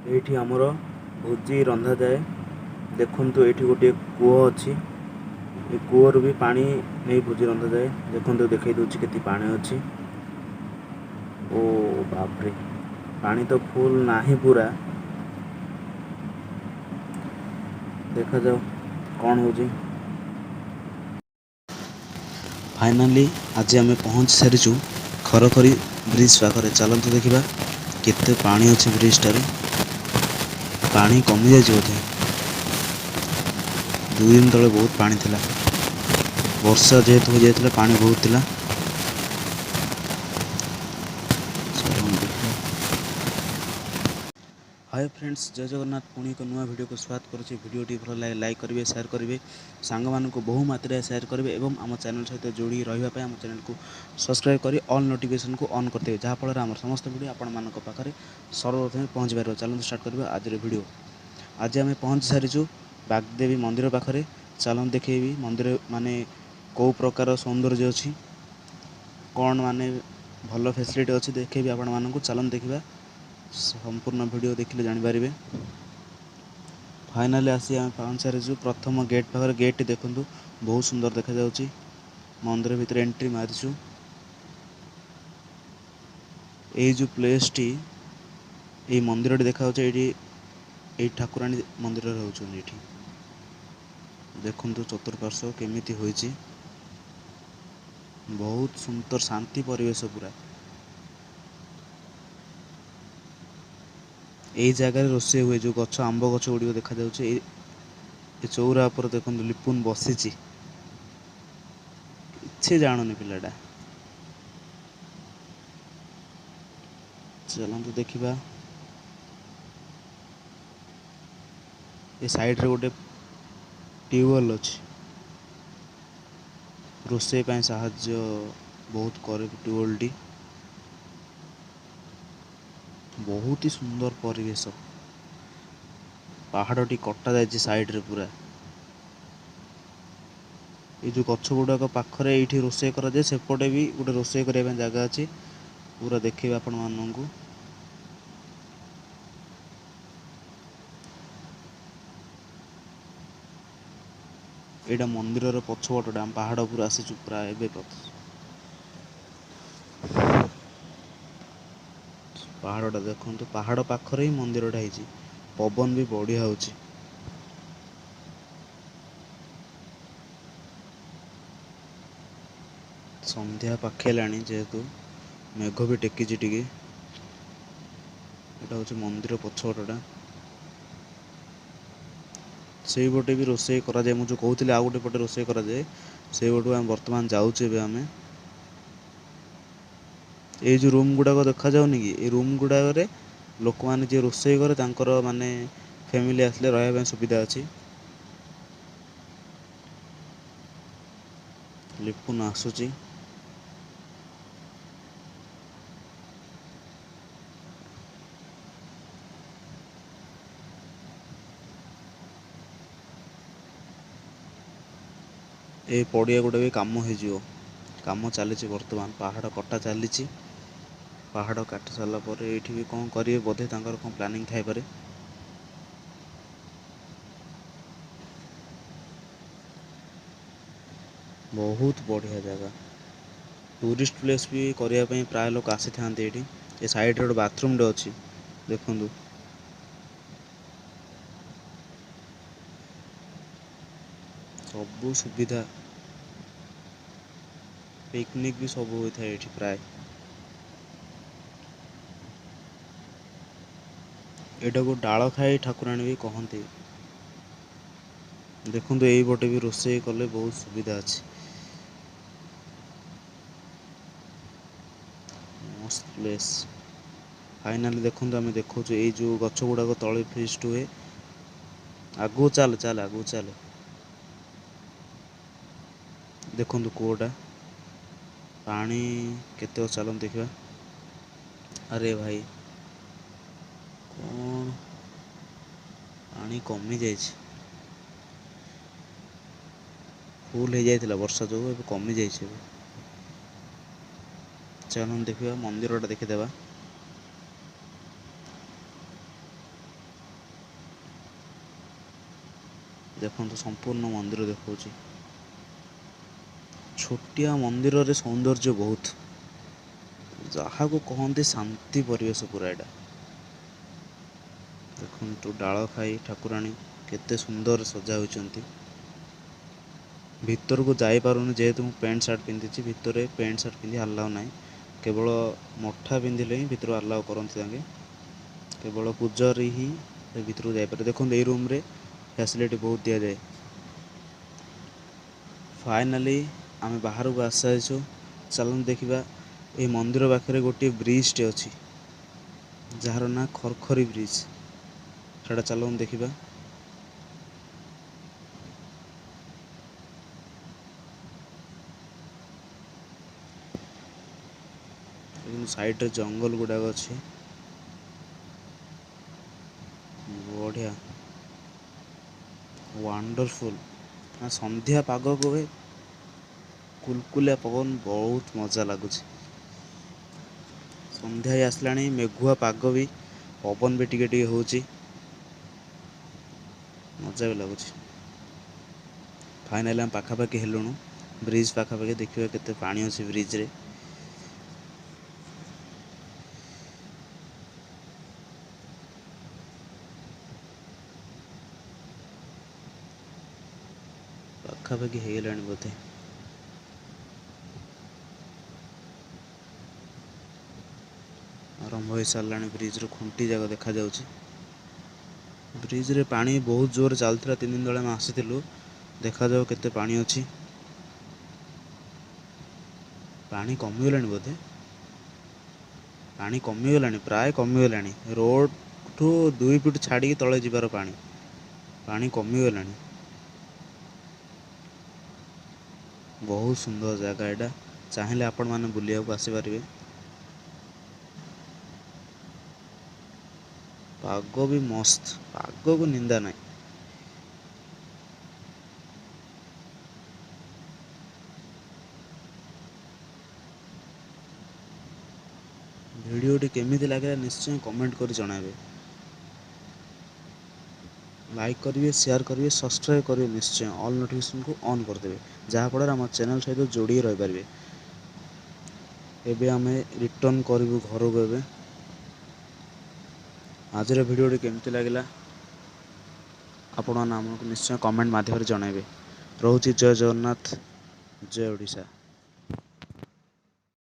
ଏଇଠି ଆମର ଭୋଜି ରନ୍ଧାଯାଏ। ଦେଖନ୍ତୁ, ଏଇଠି ଗୋଟିଏ କୂଅ ଅଛି। ଏ କୂଅରୁ ବି ପାଣି ନେଇ ଭୋଜି ରନ୍ଧାଯାଏ। ଦେଖନ୍ତୁ, ଦେଖେଇ ଦେଉଛି କେତେ ପାଣି ଅଛି। ଓ ବାପରେ, ପାଣି ତ ଫୁଲ ନାହିଁ ପୁରା। ଦେଖାଯାଉ କ'ଣ ହେଉଛି। ଫାଇନାଲି ଆଜି ଆମେ ପହଞ୍ଚି ସାରିଛୁ ଖରଖରି ବ୍ରିଜ୍ ପାଖରେ। ଚାଲନ୍ତୁ ଦେଖିବା କେତେ ପାଣି ଅଛି ବ୍ରିଜଟାରେ। ପାଣି କମିଯାଇଛି ବୋଧେ। 2 ଦିନ ତଳେ ବହୁତ ପାଣି ଥିଲା। ବର୍ଷା ଯେହେତୁ ହୋଇଯାଇଥିଲା, ପାଣି ବହୁତ ଥିଲା। ଚାଲନ୍ତୁ ଦେଖିବା। ହାଏ ଫ୍ରେଣ୍ଡସ୍, ଜୟ ଜଗନ୍ନାଥ। ପୁଣି ଏକ ନୂଆ ଭିଡ଼ିଓକୁ ସ୍ୱାଗତ କରୁଛି। ଭିଡ଼ିଓଟି ଭଲ ଲାଗେ ଲାଇକ୍ କରିବେ, ସେୟାର କରିବେ, ସାଙ୍ଗମାନଙ୍କୁ ବହୁ ମାତ୍ରାରେ ସେୟାର କରିବେ ଏବଂ ଆମ ଚ୍ୟାନେଲ୍ ସହିତ ଯୋଡ଼ି ରହିବା ପାଇଁ ଆମ ଚ୍ୟାନେଲକୁ ସବସ୍କ୍ରାଇବ୍ କରି ଅଲ୍ ନୋଟିଫିକେସନ୍କୁ ଅନ୍ କରିଦେବେ, ଯାହାଫଳରେ ଆମର ସମସ୍ତ ଭିଡ଼ିଓ ଆପଣମାନଙ୍କ ପାଖରେ ସର୍ବପ୍ରଥମେ ପହଞ୍ଚି ପାରିବ। ଚାଲନ୍ତୁ ଷ୍ଟାର୍ଟ କରିବା ଆଜିର ଭିଡ଼ିଓ। ଆଜି ଆମେ ପହଞ୍ଚି ସାରିଛୁ ବାଗଦେବୀ ମନ୍ଦିର ପାଖରେ। ଚାଲନ୍ତୁ ଦେଖେଇବି ମନ୍ଦିର ମାନେ କେଉଁ ପ୍ରକାର ସୌନ୍ଦର୍ଯ୍ୟ ଅଛି, କ'ଣ ମାନେ ଭଲ ଫେସିଲିଟି ଅଛି, ଦେଖେଇବି ଆପଣମାନଙ୍କୁ। ଚାଲନ୍ତୁ ଦେଖିବା। ସମ୍ପୂର୍ଣ୍ଣ ଭିଡ଼ିଓ ଦେଖିଲେ ଜାଣିପାରିବେ। ଫାଇନାଲି ଆସି ଆମେ ପହଞ୍ଚି ସାରିଛୁ ପ୍ରଥମ ଗେଟ୍ ପାଖରେ। ଗେଟ୍ଟି ଦେଖନ୍ତୁ, ବହୁତ ସୁନ୍ଦର ଦେଖାଯାଉଛି। ମନ୍ଦିର ଭିତରେ ଏଣ୍ଟ୍ରି ମାରିଛୁ। ଏଇ ଯେଉଁ ପ୍ଲେସ୍ଟି, ଏଇ ମନ୍ଦିରଟି ଦେଖାଯାଉଛି ଏଇଠି, ଏଇ ଠାକୁରାଣୀ ମନ୍ଦିର ରହୁଛନ୍ତି ଏଇଠି। ଦେଖନ୍ତୁ ଚତୁଃପାର୍ଶ୍ୱ କେମିତି ହୋଇଛି। ବହୁତ ସୁନ୍ଦର ଶାନ୍ତି ପରିବେଶ ପୁରା। ଏଇ ଜାଗାରେ ରୋଷେଇ ହୁଏ। ଯେଉଁ ଗଛ, ଆମ୍ବ ଗଛ ଗୁଡ଼ିକ ଦେଖାଯାଉଛି, ଏଇ ଏ ଚଉରା ଉପରେ ଦେଖନ୍ତୁ ଲିପୁନ ବସିଛି। କିଛି ଜାଣୁନି ପିଲାଟା। ଚାଲନ୍ତୁ ଦେଖିବା। ଏ ସାଇଡ଼ରେ ଗୋଟେ ଟ୍ୟୁବୱେଲ୍ ଅଛି। ରୋଷେଇ ପାଇଁ ସାହାଯ୍ୟ ବହୁତ କରେ ଟ୍ୟୁବୱେଲ୍ଟି। ବହୁତ ହି ସୁନ୍ଦର ପରିବେଶ। ପାହାଡ଼ଟି କଟା ଯାଇଛି ସାଇଡ଼ରେ ପୁରା। ଏଇ ଯେଉଁ ଗଛ ଗୁଡ଼ାକ ପାଖରେ ଏଇଠି ରୋଷେଇ କରାଯାଏ। ସେପଟେ ବି ଗୋଟେ ରୋଷେଇ କରିବା ପାଇଁ ଜାଗା ଅଛି। ପୁରା ଦେଖେଇବି ଆପଣମାନଙ୍କୁ। ଏଇଟା ମନ୍ଦିରର ପଛପଟଟା। ଆମେ ପାହାଡ଼ ଉପରୁ ଆସିଛୁ ପୁରା ଏବେ। ପାହାଡ଼ଟା ଦେଖନ୍ତୁ, ପାହାଡ଼ ପାଖରେ ହିଁ ମନ୍ଦିରଟା ହେଇଛି। ପବନ ବି ବଢ଼ିଆ ହେଉଛି। ସନ୍ଧ୍ୟା ପାଖେଇଲାଣି ଯେହେତୁ, ମେଘ ବି ଟେକିଛି ଟିକେ। ଏଇଟା ହେଉଛି ମନ୍ଦିର ପଛପଟଟା। ସେଇପଟେ ବି ରୋଷେଇ କରାଯାଏ। ମୁଁ ଯେଉଁ କହୁଥିଲି ଆଉ ଗୋଟେ ପଟେ ରୋଷେଇ କରାଯାଏ, ସେଇପଟୁ ଆମେ ବର୍ତ୍ତମାନ ଯାଉଛୁ ଏବେ ଆମେ। ଏଇ ଯେଉଁ ରୁମ୍ ଗୁଡ଼ାକ ଦେଖାଯାଉନି କି, ଏଇ ରୁମ୍ ଗୁଡ଼ାକରେ ଲୋକମାନେ ଯିଏ ରୋଷେଇ କରେ ତାଙ୍କର ମାନେ ଫ୍ୟାମିଲି ଆସିଲେ ରହିବା ପାଇଁ ସୁବିଧା ଅଛି। ଲିପୁନ ଆସୁଛି। ଏ ପଡ଼ିଆ ଗୁଡ଼ା ବି କାମ ହେଇଯିବ। କାମ ଚାଲିଛି ବର୍ତ୍ତମାନ। ପାହାଡ଼ କଟା ଚାଲିଛି। ପାହାଡ଼ କାଟି ସାରିଲା ପରେ ଏଇଠି ବି କ'ଣ କରିବେ ବୋଧେ, ତାଙ୍କର କ'ଣ ପ୍ଲାନିଂ ଥାଇପାରେ। ବହୁତ ବଢ଼ିଆ ଜାଗା। ଟୁରିଷ୍ଟ ପ୍ଲେସ୍ ବି କରିବା ପାଇଁ ପ୍ରାୟ ଲୋକ ଆସିଥାନ୍ତି ଏଇଠି। ଏ ସାଇଡ଼ରେ ଗୋଟେ ବାଥରୁମ୍ଟେ ଅଛି, ଦେଖନ୍ତୁ। ସବୁ ସୁବିଧା। ପିକନିକ୍ ବି ସବୁ ହୋଇଥାଏ ଏଇଠି ପ୍ରାୟ। ଏଇଟାକୁ ଡାଳଖାଇ ଠାକୁରାଣୀ ବି କହନ୍ତି। ଦେଖନ୍ତୁ, ଏଇପଟେ ବି ରୋଷେଇ କଲେ ବହୁତ ସୁବିଧା ଅଛି। ମସ୍ତ ପ୍ଲେସ୍। ଫାଇନାଲି ଦେଖନ୍ତୁ, ଆମେ ଦେଖାଉଛୁ ଏଇ ଯେଉଁ ଗଛ ଗୁଡ଼ାକ ତଳେ ଫିଷ୍ଟ ହୁଏ। ଆଗକୁ ଚାଲ, ଚାଲ, ଆଗକୁ ଚାଲ। ଦେଖନ୍ତୁ କୂଅଟା, ପାଣି କେତେ ଅଛି, ଚାଲନ୍ତୁ ଦେଖିବା। ଆରେ ଭାଇ, କ'ଣ ପାଣି କମି ଯାଇଛି। ଫୁଲ ହେଇଯାଇଥିଲା ବର୍ଷା ଯୋଗୁଁ, ଏବେ କମି ଯାଇଛି ଏବେ। ଚାଲନ୍ତୁ ଦେଖିବା, ମନ୍ଦିରଟା ଦେଖିଦେବା। ଦେଖନ୍ତୁ ସମ୍ପୂର୍ଣ୍ଣ ମନ୍ଦିର ଦେଖାଉଛି। ଛୋଟିଆ ମନ୍ଦିରରେ ସୌନ୍ଦର୍ଯ୍ୟ ବହୁତ, ଯାହାକୁ କହନ୍ତି ଶାନ୍ତି ପରିବେଶ ପୁରା ଏଇଟା। ଦେଖନ୍ତୁ ଡାଳଖାଇ ଠାକୁରାଣୀ କେତେ ସୁନ୍ଦର ସଜା ହୋଇଛନ୍ତି। ଭିତରକୁ ଯାଇପାରୁନି ଯେହେତୁ ମୁଁ ପ୍ୟାଣ୍ଟ ସାର୍ଟ ପିନ୍ଧିଛି। ଭିତରେ ପ୍ୟାଣ୍ଟ ସାର୍ଟ ପିନ୍ଧି ଆଲାଉ ନାହିଁ, କେବଳ ମଠା ପିନ୍ଧିଲେ ହିଁ ଭିତରୁ ଆଲାଉ କରନ୍ତି ତାଙ୍କେ। କେବଳ ପୂଜାରୀ ହିଁ ସେ ଭିତରକୁ ଯାଇପାରେ। ଦେଖନ୍ତୁ ଏଇ ରୁମ୍ରେ ଫ୍ୟାସିଲିଟି ବହୁତ ଦିଆଯାଏ। ଫାଇନାଲି ଆମେ ବାହାରକୁ ଆସିସାରିଛୁ। ଚାଲନ୍ତୁ ଦେଖିବା, ଏଇ ମନ୍ଦିର ପାଖରେ ଗୋଟିଏ ବ୍ରିଜଟେ ଅଛି ଯାହାର ନାଁ ଖରଖରି ବ୍ରିଜ। ସେଟା ଚାଲନ୍ତୁ ଦେଖିବା। ସାଇଡ଼ରେ ଜଙ୍ଗଲ ଗୁଡ଼ାକ ଅଛି, ବଢ଼ିଆ ୱାଣ୍ଡରଫୁଲ। ସନ୍ଧ୍ୟା ପାଗକୁ ବି କୁଲକୁଲିଆ ପବନ, ବହୁତ ମଜା ଲାଗୁଛି। ସନ୍ଧ୍ୟା ହେଇ ଆସିଲାଣି, ମେଘୁଆ ପାଗ ବି, ପବନ ବି ଟିକେ ଟିକେ ହେଉଛି, ମଜା ବି ଲାଗୁଛି। ଫାଇନାଲି ଆମେ ପାଖାପାଖି ହେଲୁଣୁ ବ୍ରିଜ ପାଖାପାଖି। ଦେଖିବା କେତେ ପାଣି ଅଛି ବ୍ରିଜରେ। ପାଖାପାଖି ହେଇଗଲାଣି ବୋଧେ। ଆରମ୍ଭ ହେଇସାରିଲାଣି। ବ୍ରିଜର ଖୁଣ୍ଟି ଯାକ ଦେଖାଯାଉଛି। ବ୍ରିଜରେ ପାଣି ବହୁତ ଜୋରରେ ଚାଲିଥିଲା 3 ଦିନ ତଳେ ଆମେ ଆସିଥିଲୁ। ଦେଖାଯାଉ କେତେ ପାଣି ଅଛି। ପାଣି କମିଗଲାଣି ବୋଧେ, ପାଣି କମିଗଲାଣି, ପ୍ରାୟ କମିଗଲାଣି। ରୋଡ଼ଠୁ 2 ଫୁଟ ଛାଡ଼ିକି ତଳେ ଯିବାର ପାଣି, ପାଣି କମିଗଲାଣି। ବହୁତ ସୁନ୍ଦର ଜାଗା ଏଇଟା, ଚାହିଁଲେ ଆପଣମାନେ ବୁଲିବାକୁ ଆସିପାରିବେ। ପାଗ ବି ମସ୍ତ, ପାଗକୁ ନିନ୍ଦା ନାହିଁ। ଭିଡ଼ିଓଟି କେମିତି ଲାଗିଲା ନିଶ୍ଚୟ କମେଣ୍ଟ କରି ଜଣାଇବେ। ଲାଇକ୍ କରିବେ, ସେୟାର କରିବେ, ସବସ୍କ୍ରାଇବ୍ କରିବେ ନିଶ୍ଚୟ। ଅଲ୍ ନୋଟିଫିକେସନ୍କୁ ଅନ୍ କରିଦେବେ, ଯାହାଫଳରେ ଆମ ଚ୍ୟାନେଲ୍ ସହିତ ଯୋଡ଼ି ରହିପାରିବେ। ଏବେ ଆମେ ରିଟର୍ଣ୍ଣ କରିବୁ ଘରକୁ। ଏବେ ଆଜିର ଭିଡ଼ିଓଟି କେମିତି ଲାଗିଲା ଆପଣମାନେ ଆମକୁ ନିଶ୍ଚୟ କମେଣ୍ଟ ମାଧ୍ୟମରେ ଜଣାଇବେ। ରହୁଛି, ଜୟ ଜଗନ୍ନାଥ, ଜୟ ଓଡ଼ିଶା।